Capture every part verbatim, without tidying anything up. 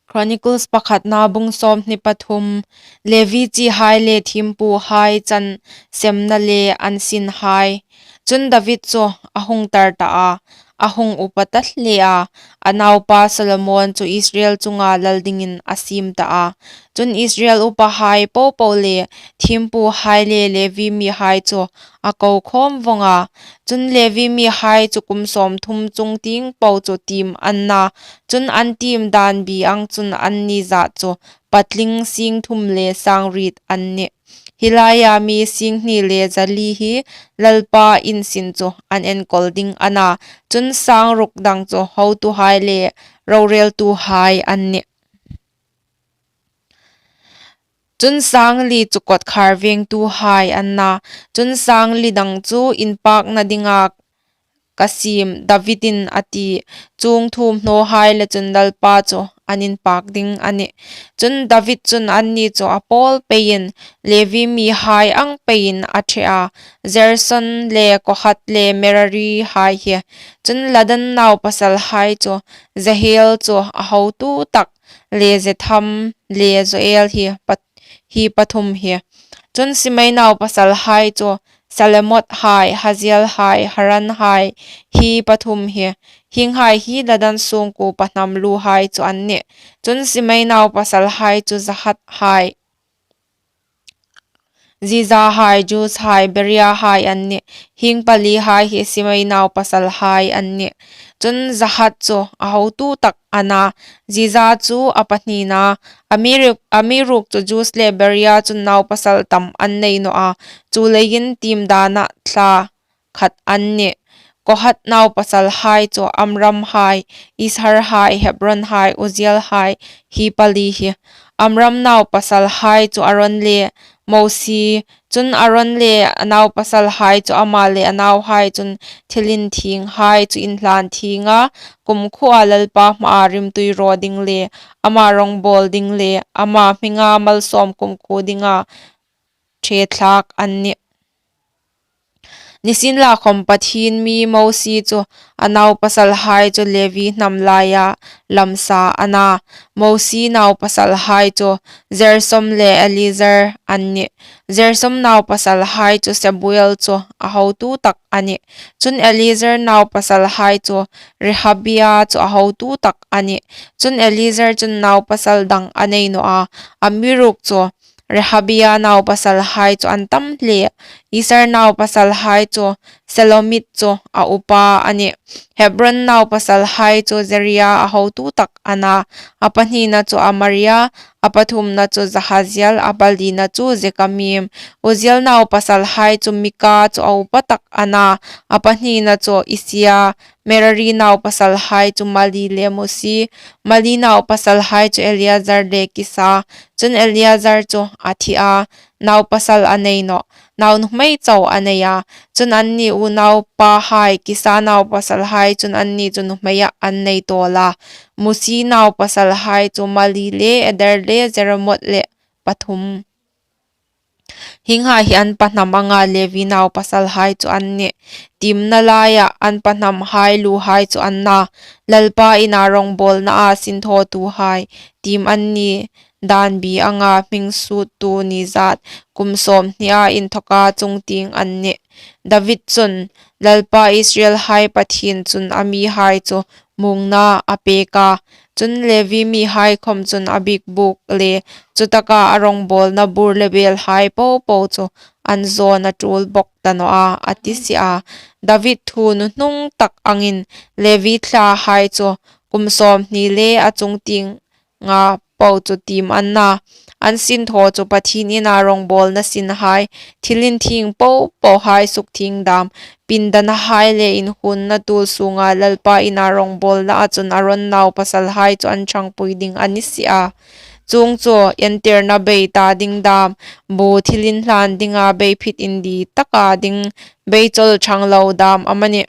Chronicles pakhatna bung sawmhni pathum. Levi chihai le thiempuhai chan semna le an sinhai. Chun David chu a hung tar ta a, a hung upa ta hle a, a naupa Solomon chu Israel chunga lal dingin a siem ta a. Chun Israel upahai popo le thiempuhai le Levi mihai chu a ko khawm vawng a. Chun Levi mihai chu kum sawmthum chungtieng po chu tiem an na. Chun an tiem dan bi ang chun anni zat chu patling sing thum le sang riet an nih. Hi laia mi sing hni le zali hi Lalpa insin chu an enkawl ding a na. Chun sang ruk dang chu hotuhai le roreltuhai an nih. Chun sang li chu kawtkhar vengtuhai an na. Chun sang li dang chu inpakna dinga ka siem Davidin a ti. Chuong thu hnawhai le chun Lalpa chu an inpak ding a nih. Chun David chun anni chu a pawl peiin Levi mihai ang peiin a ṭhe a. Gerson le Kohat le Merari hai hi. Chun Ladan naupasalhai chu Jehiel chu a hotu tak le Zetham le Joel hi pat-, hi pathum hi. Chun Simei naupasalhai chu Selemoth hai, Haziel hai, Haran hai hi pathum hi. Hienghai hi Ladan sungkuo pahnam luhai chu an nih. Chun Simei naupasalhai chu Jahat hai, Ziza hai, Jus hai, Beria hai an nih. Hieng palihai hi Simei naupasalhai an nih. Chun Jahat chu a hotu tak a na. Ziza chu a pahnina. Amiruok, amiruokchu Jus le Beria chun naupasal tam an nei naw a. Chuleiin tiem dana thla khat an nih. Kohat naupasalhai chu Amram hai, Izhar hai, Hebron hai, Uzziel hai hi pali hi. Amram naupasalhai chu Aron le Mosi. Chun Aron le a naupasalhai chu ama le a nauhai chun thil inthienghai chu inhlan thienga, kumkhuoa Lalpa hmaa rimtui raw ding le ama rawngbawl ding le ama hminga malsawm kumkhuo dinga ṭhe thlak an nih. Nisienlakhawm Pathien mi Mosi chu a naupasalhai chu Levi hnam laia lamsa a na. Mosi naupasalhai chu Gersom le Eliezer an nih. Gersom naupasalhai chu Sebuel chu a hotu tak a nih. Chun Eliezer naupasalhai chu Rehabia chu a hotu tak a nih. Chun Eliezer chun naupasal dang a nei naw a, amiruokchu Rehabia naupasalhai chu an tam hle. Izhar naupasalhai chu Selomith chu a upa a nih. Hebron naupasalhai chu Jeria a hotu tak a na. A pahnina chu Amaria, a pathumna chu Jahaziel, a palina chu Jekamim. Uzziel naupasalhai chu Mika chu a upa tak a na. A pahnina chu Isia. Merari naupasalhai chu Mali le Musi. Mali naupasalhai chu Eleazar le Kisa. Chun Eleazar chu a thi a, naupasal a nei naw, naunuhmei chau a nei a. Chun anni unaupahai, Kisa naupasalhai chun anni chu nuhmeia an nei tawl a. Musi naupasalhai chu Mali le Eder le Jeremoth le pathum. Hienghai hi an pahnam anga Levi naupasalhai chu an nih. Tiemna laia an pahnamhai luhai chu an na. Lalpa ina rawngbawlnaa sinthawtuhai, tiem anni dan bi anga hming suttu ni zat kum sawmhnia inthoka chungtieng an nih. David chun, Lalpa Israelhai Pathien chun a mihai chu muongna a pek a. Chun Levi mihai khawm chun a bik buk le chutaka a rawngbawlna bur le belhai popo chu an zawna tul bawk ta naw a, a ti si a. David thu nuhnung tak angin Levi thlahai chu kum sawmhni le a chungtienga po chu tiem an na. An sinthaw chu Pathien ina rawngbawlna sinhai, thil inthieng popohai sukthieng dam, pindanahai le inhuonna tul sunga Lalpa ina rawngbawlnaa chun Aron naupasalhai chu an ṭhangpui ding a ni si a. Chuong chu entirna bei ta ding dam, bu thil inhlan dinga beiphit indi taka ding, beichawl ṭhang lo dam amanih,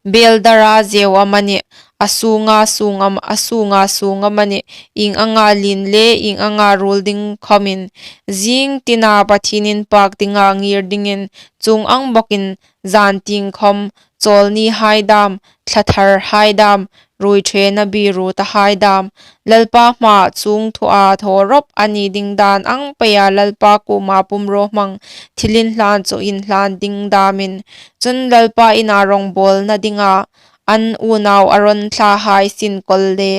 bel dara zeu amanih, a sunga sung am-, a sunga sung amanih, ieng anga lien le ieng anga ruol ding khawmin, zing tina Pathien inpak dinga ngir dingin, chuong ang bawkin zan tieng khawm, chawlnihai dam, thlatharhai dam, ruoiṭhena biru tahai dâm, Lalpa hmaa chuong thua thaw rawp a ni ding dân ang peia Lalpa kuoma pumrawhmang thilinhlân chu inhlân ding dâmin. Chun, Lalpa ina rawngbâwlna dinga an unau Aron thlahai sin kawl le,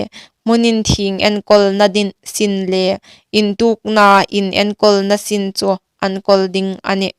hmun inthieng enkawlna din sin le, intuokna in enkawlna sin chu an kawl ding a nih.